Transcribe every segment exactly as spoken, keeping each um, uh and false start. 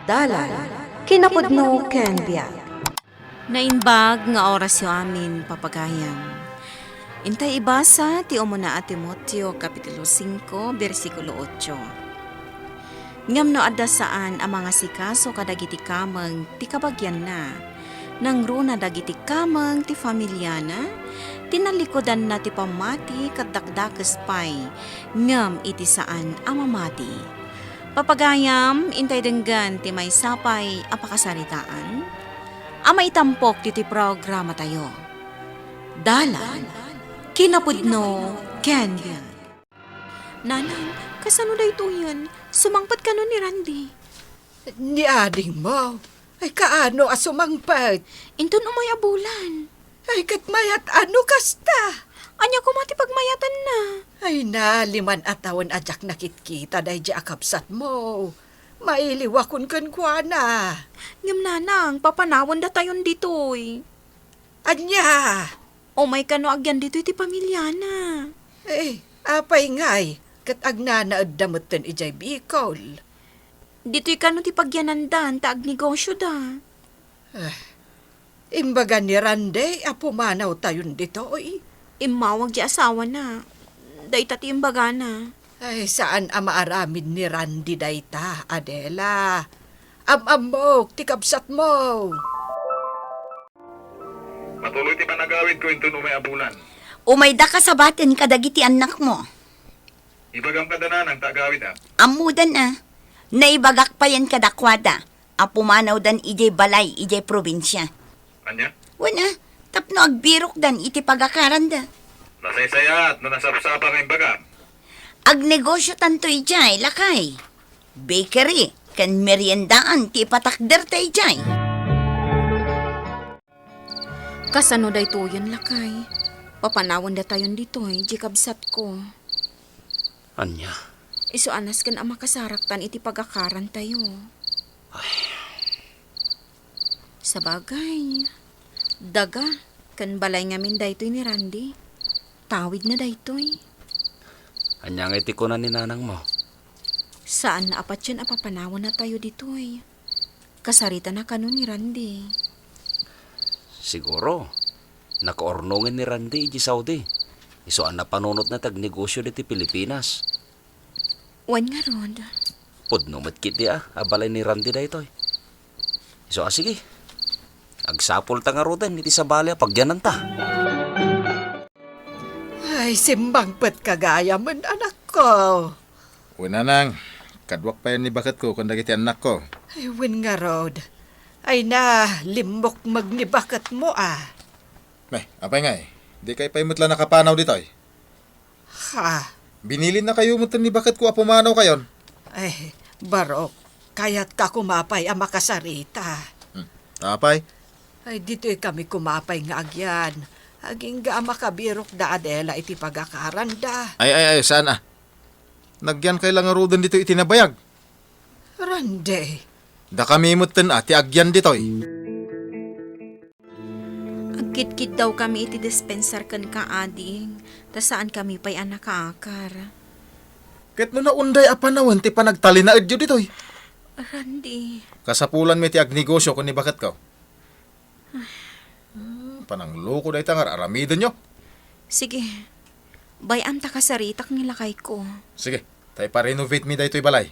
Dalan, kinapudno ken biag. Naimbag nga orasyo amin, papagayam. Intay ibasa ti umuna a Timoteo, Kapitulo singko, bersikulo otso. Ngem no adda saan a mangasikaso kadagiti kameng ti kabagianna, nangruna dagiti kameng ti familiana, tinallikudanna ti pammati ket dakdakes pay, ngem iti saan a mamati. Papagayam, intay denggen ti maysa pay a pakasaritaan a maitampok ditoy programatayo. Dalan, kinapudno, ken biag. Nanang, kasano daytoyen? Sumangpet kano ni Randy? Ni adingmo? Ay, kaano a sumangpet? Inton umay a bulan. Ay, ket mayat a no kasta? Ania koma ti pagmayatanna? Ay, na, liman a tawen a diak nakitkita daydi a kabsatmo. Mailiwakon kenkuana. Ngem nanang, papanawendatayon ditoy. Ania? Umay kano agyan ditoy ti familiana. Eh, apay ngay, ket agnanaedda metten idiay Bicol? Ditoy kano ti pagyanandan ta agnegosioda. Eh, imbaga ni Randy a pumanawtayon ditoy? Immawag ti asawana. Dayta ti imbagana. Ay, saan a maaramid ni Randy dayta, Adela. Am-ammok ti kabsatmo. Matuloy ti panagawidko inton umay a bulan. Umayda kasabaten kadagiti annakmo. Ibagam kada nanang ta agawid, a. Ammodan, a. Naibagak payen kadakuada a pumanawdan idiay balay idiay probinsia. Ania? Wen, a, tapno agbirokdan iti pagakaranda. Nasaysayat no nasapsapa nga imbagam. Agnegosiotanto idiay, lakay. Bakery ken meriendaan ti ipatakderta idiay. Kasano daytoyen, lakay? Papanawendatayon ditoy, di kabsatko. Ania? Isu a nasken a makasaraktan iti pagakarantayo. Ay. Sabagay, daga ken balay ngamin daytoy ni Randy. Tawidna daytoy. Ania ngay ti kuna ni nanangmo? Saan a patien a papanawennatayo ditoy. Kasaritana kano ni Randy. Siguro, nakaurnongen ni Randy idiay Saudi. Isu a napanunotna ti agnegosio ditoy Pilipinas. Wen ngarud. Pudno met ketdi a, a balay ni Randy daytoy. Isu a, sige. Agsapulta ngaruden iti sabali a pagyananta. Ay, simmangpetka gayamen, anakko. Wen, nanang, kaduak payen ni baketko ken dagiti annakko. Ay, wen ngarud. Ay na, limmukmeg ni baketmo, a. Ay, apay ngay? Dikay pay met la nakapanaw ditoy? Ha? Binilinnakayo met ni baketko a pumanawkayon. Ay, barok, kayatka koma pay a makasarita. Hmm. Apay? Ay, ditoy kami koma pay nga agyan. Agingga a makabirok da Adela iti pagakaranda. Ay, ay, ay, saan a? Nagyankay la ngaruden ditoy iti nabayag. Randy. Dakami metten a ti agyan ditoy. Agkidkiddawkami iti dispensar kenka, ading, ta saankami pay a nakaakar. Ket no naunday a panawen ti panagtalinaedyo ditoy? Randy. Kasapulanmi ti agnegosio ken ni baketko. Hmm, panangloko dayta nga ar-aramidenyo. Sige. Bay-am ta kasaritak ni lakayko. Sige, ta ipa-renovate mi daytoy balay.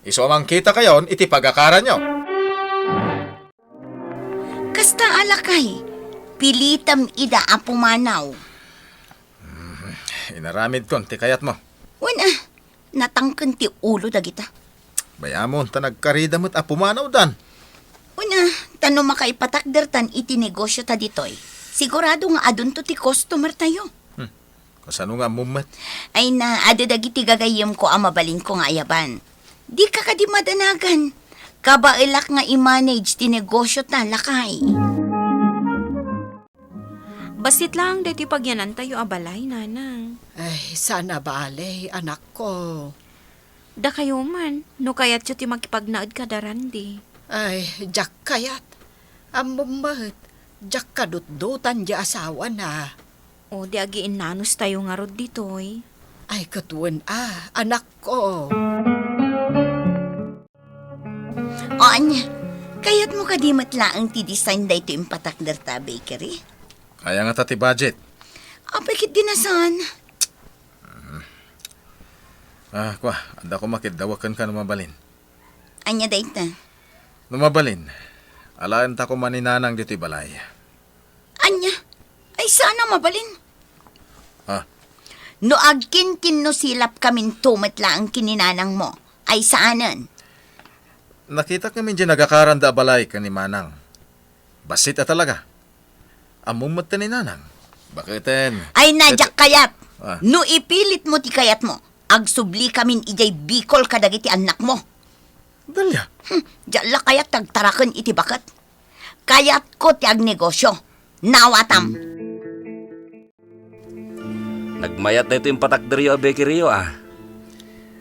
Isu a mangkitakayon iti pagakaranyo. Kasta a lakay, pilitem ida a pumanaw. Hmm, inaramidkon ti kayatmo. Wen a, natangken ti ulo dagita. Bay-amon, ta nagkarida met a pumanawdan. Wen a, ta no makaipatakdertan iti negosiota ditoy, sigurado nga adunto ti customertayo. Hmm. Kasano nga ammom met? Ay na, adu dagiti gagayyemko a mabalinko nga ayaban. Dika kadi madanagan. Kabaelak nga i-manage ti negosiota, lakay. Bassit laeng daytoy pagyanantayo a balay, nanang. Ay, saan a bale, anakko. Dakayo man, no kayatyo ti makipagnaed kada Randy. Ay, diak kayat. Ammom met, diak kadutdotan di asawana. O, di agiinnanos tayo ngarud ditoy. Ay, ket wen a, anakko. O, Ania, kayatmo kadi met laeng ti design daytoy impatakderta a bakery? Kayatna ti budget. Apay ketdi a saan? Ah, kua, adda koma ket dawek kenka no mabalin. Ania dayta? No mabalin, alaenta koma ni Nanang ditoy balay. Ania? Ay, saan a mabalin? Ha? No agkinkinnusilapkaminto met laeng ken ni Nanangmo, ay saanen? Nakitak ngamin diay nagakaranda a balay ken ni Manang. Bassit a talaga. Ammom met ti ni Nanang. Baketen. Ay, na, diak kayat. Ah. No ipilitmo ti kayatmo, agsublikamin idiay Bicol kadagiti annakmo. Dalia. Hmm, diak la kayat ti agtaraken iti baket. Kayatko ti agnegosio. Nawatam. Nagmayat daytoy impatakderyo a bakery-yo, a.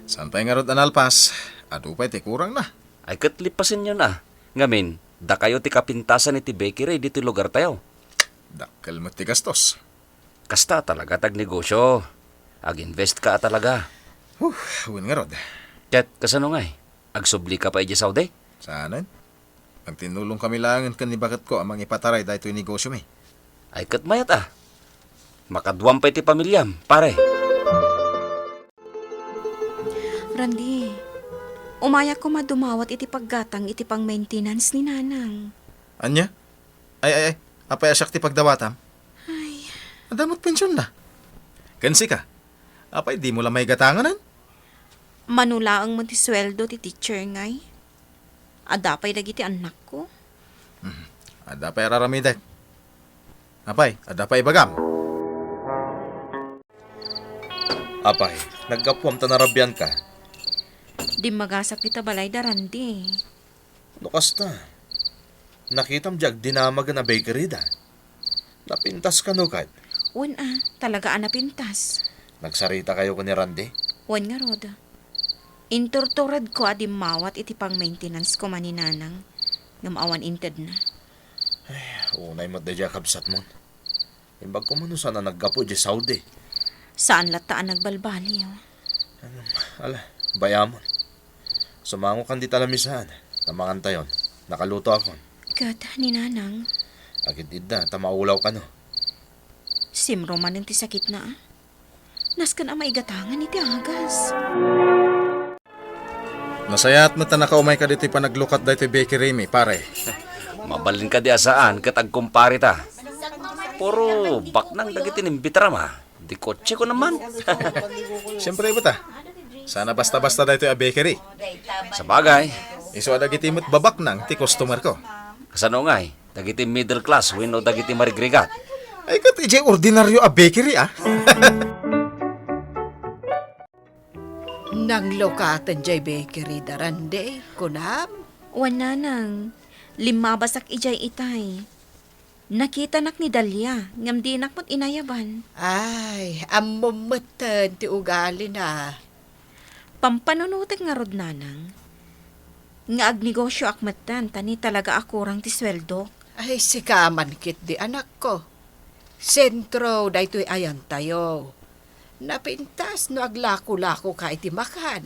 Saan pay ngarud a nalpas? Adu pay ti kurangna. Ay, ket lipasenyon, a. Ngamin, dakayo ti kapintasan iti bakery ditoy lugartayo. Dakkel met ti gastos. Kasta talaga ti agnegosio. Aginvestka a talaga. Huh, wen ngarud. Ket kasano ngay? Agsublika pay idiay Saudi? Saanen? Agtinnulongkami laengen ken ni baketko a mangipataray daytoy negosiomi. Ay, ket mayat a. Makaduam pay ti pamiliam, pare. Randy, umayak koma dumawat iti paggatang iti pang-maintenance ni Nanang. Ania? Ay, ay, ay. Apay a siak ti pagdawatam? Ay. Adda met pensionna. Ken sika? Apay dimo la maigatanganen? Mano laeng met ti sueldo ti teacher ngay. Adda pay dagiti annakko. Mhm. Adda pay ar-aramidek. Apay, adda pay ibagam? Apay, naggapuam ta narabianka? Dimmagasak dita balay da Randy. No kasta, nakitam diay agdinamagen a bakery da. Napintas kano ket? Wen a, talaga a napintas. Nagsarita kayo ken ni Randy? Wen ngarud. Inturturedko a dimmawat iti pang-maintenance koma ni Nanang, ngem awan intedna. Ay, unay met daydiay a kabsatmon. Imbag koma no saan a naggapu idiay Saudi. Saan latta a nagbalbaliw. Ala, bay-amon. Sumangokan dita lamisaan, ta mangantayon. Nakalutoakon. Ket ni Nanang? Agid-idda, ta maulaw kano. Simro manen ti sakitna, a? Nasken a maigatangan iti agas. Nasayaat met ta nakaumayka ditoy panaglukat daytoy bakerymi, pare. Mabalin kadi a saan ket agkumpare ta. Puro baknang dagiti inimbitaram, a. Di kotseko naman. Siyempre, ibuta. Saan a basta-basta daytoy a bakery. Sabagay. Isu a dagiti met babaknang ti customerko. Kasano ngay? Dagiti middle class wenno dagiti marigrigat? Ay, ket idiay ordinario a bakery, a. Nanglukaten diay bakery da Randy, kunam? Wen, Nanang. Limmabasak idiay itay. Nakitanak ni Dalia, ngem dinak met inayaban. Ay, ammom metten ti ugalina. Pampanunotek ngarud, Nanang, nga agnegosioak metten ta ni talaga a kurang ti sueldok. Ay, sika man ketdi, anakko. Sentro daytoy ayantayo. Napintas no aglako-lakoka iti makan.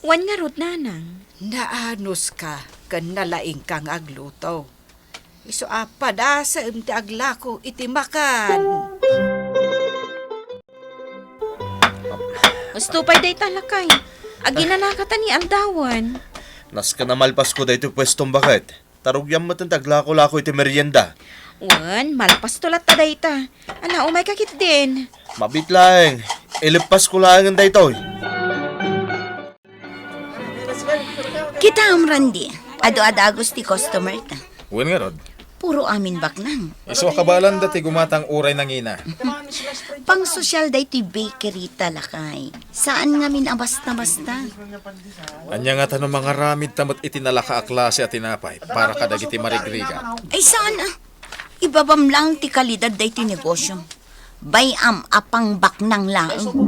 Wen ngarud, Nanang. Naanuska ken nalaingka nga agluto. Isu a padasem ti aglako iti makan. Usto pay dayta, lakay. Aginanakata ni aldawen. Nasken a malpasko daytoy puestom, baket. Ta rugiam metten ti aglako-lako iti merienda. Wen, malpasto latta dayta. Ala, umayka ketdin. Mabiit laeng. Ileppasko laengen daytoy. Kitaem, Randy, adu a dagus ti customer ta. Wen ngarud. Puro amin baknang. Isu a kabaelanda ti gumatang uray nangina. Pangsosyal daytoy bakery ta, lakay. Saan ngamin a basta-basta. Ania ngata no mangaramid ta met iti nalaka a klase a tinapay para kadagiti marigrigat? Ay, saan a. Ibabam laeng ti kalidad daytoy negosio. Bay-am a pangbaknang laeng.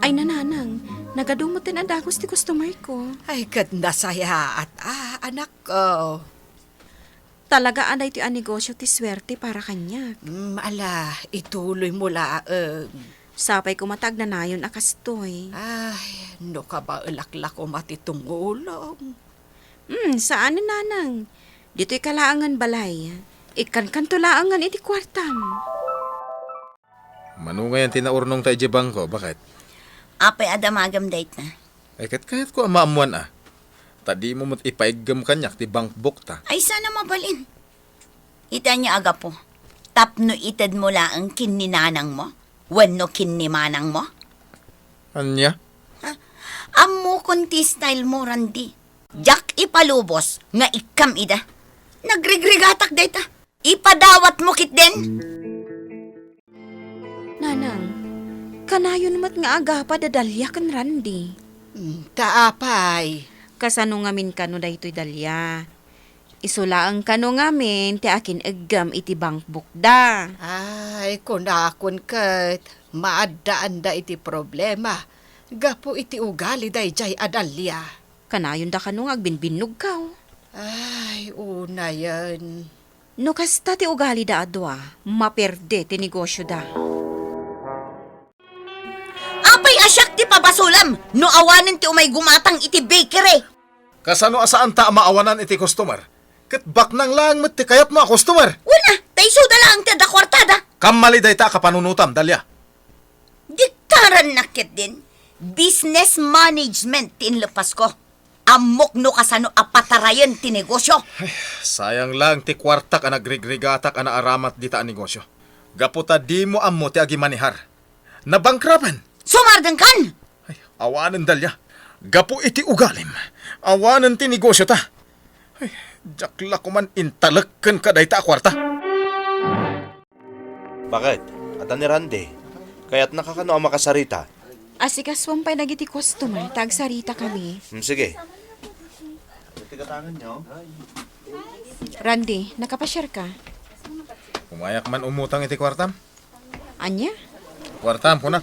Ay, Nanang, nagadu metten a dagus ti customer ko. Ay, ket nasayaat a, anakko. Talaga a daytoy a negosio ti suerte para kaniak. Mm, ala, ituloymo laeng. Sapay koma ta agnanayon a kastoy. Ay, no kabaelak la koma ti tumulong. Hmm, saan, nanang. Ditoy ka laengen balay. Ikkankanto laengen iti kuartam. Mano ngayen ti naurnongta idiay bangko, baket? Apay a damagem dayta? Ay, ket kayatko a maammoan a. Ta dimo met ipaiggem kaniak ti bankbukta. Ay, saan a mabalin. Ita ania a gapu? Tapno itedmo laeng ken ni nanangmo? Wenno ken ni manangmo? Ania? Ha? Ammokon ti style mo, Randy. Diak ipalubos nga ikkam ida. Nagrigrigatak dayta. Ipadawatmo ketdin. Nanang, kanayon met nga agapa da Dalia ken Randy. Hmm, ta apay? Kasano ngamin kano daytoy, Dalia? Isu laeng kano ngamin ti akin-eggem iti bankbukda. Ay, kunakon ket, maaddaanda iti problema gapu iti ugali daydiay a Dalia. Kanayonda kano nga agbinbinnogkaw? Ay, unayen. No kasta ti ugalida a dua, maperde ti negosyoda. Apay a siak ti pabasolem no awanen ti umay gumatang iti bakery? Kasano a saanta a maawanan iti customer? Ket baknang laeng met ti kayatmo a customer. Wen a, ta isuda laeng ti adda kuartada. Kammali dayta a kapanunotam, Dalia. Diktarannak ketdin, business management ti inleppasko. Ammok no kasano a patarayen ti negosyo. Ay, sayang laeng ti kuartak a nagrigrigatak a naaramat dita a negosyo. Gapu ta dimo ammo ti agimanehar. Nabankrupt-en. Sumardengkan! Ay, awanen, Dalia. Gapu iti ugalim, awanen ti negosyota. Ay, diak la koman intalek kenka dayta a kuarta. Baket? Adda ni Randy. Kayatnaka kano a makasarita? Asikasuem pay dagiti customer ta agsaritakami. Hmm, sige. Randy, nakapasiarka? Umayak man umutang iti kuartam. Ania? Kuartam, kunak.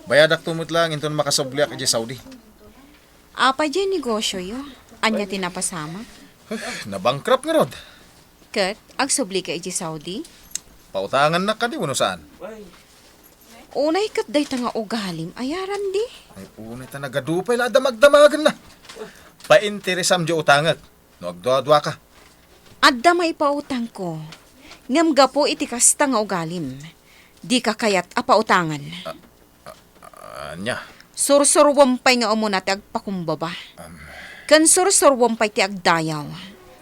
Bayadakto met laeng inton makasubliak idiay Saudi. Apay diay negosyoyo? Ania ti napasamak? Huh, nabankrupt ngarud. Ket agsublika idiay Saudi? Pautangannak kadi wenno saan? Unay ket dayta nga ugalim, aya, Randy? Ay, unay ta nagadu pay la a damagdamagenna. Painteresam diay utangek no agduaduaka. Adda maipautangko, ngem gapu iti kasta nga ugalim, dika kayat a pautangan. Ah, ah, ania? Sursuruem pay nga umuna ti agpakumbaba. Am. Ken sursuruem pay ti agdayaw.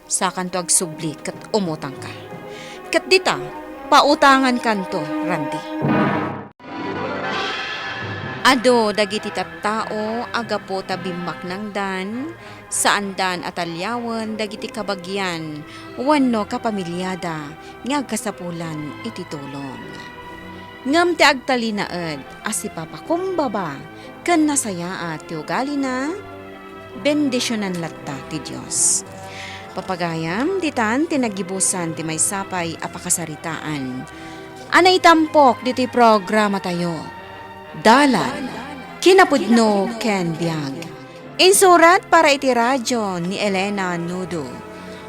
Sakanto agsubli ket umutangka. Ket dita, pautangankanto, Randy. Adu dagiti tattao a gapu ta bimmaknangdan, saandan a taliawen dagiti kabagian wenno kapamiliada nga agkasapulan iti tulong. Ngem ti agtalinaed a sipapakumbaba ken nasayaat ti ugalina, bendisionan latta ti Dios. Papagayam, ditan ti naggibusan ti maysa pay a pakasaritaan a naitampok ditoy programatayo, Dalan, Kinapudno ken Biag. Insurat para iti radio ni Elena Nudo.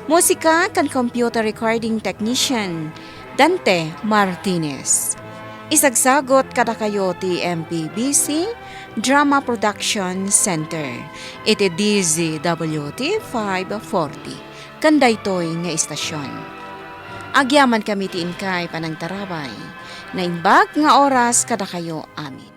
Musika ken computer recording technician, Dante Martinez. Isagsagut kadakayo ti M P B C Drama Production Center iti D Z W T five forty ken daytoy nga istasyon. Agyamankami ti inkay panangtarabay. Naimbag nga oras kadakayo amin.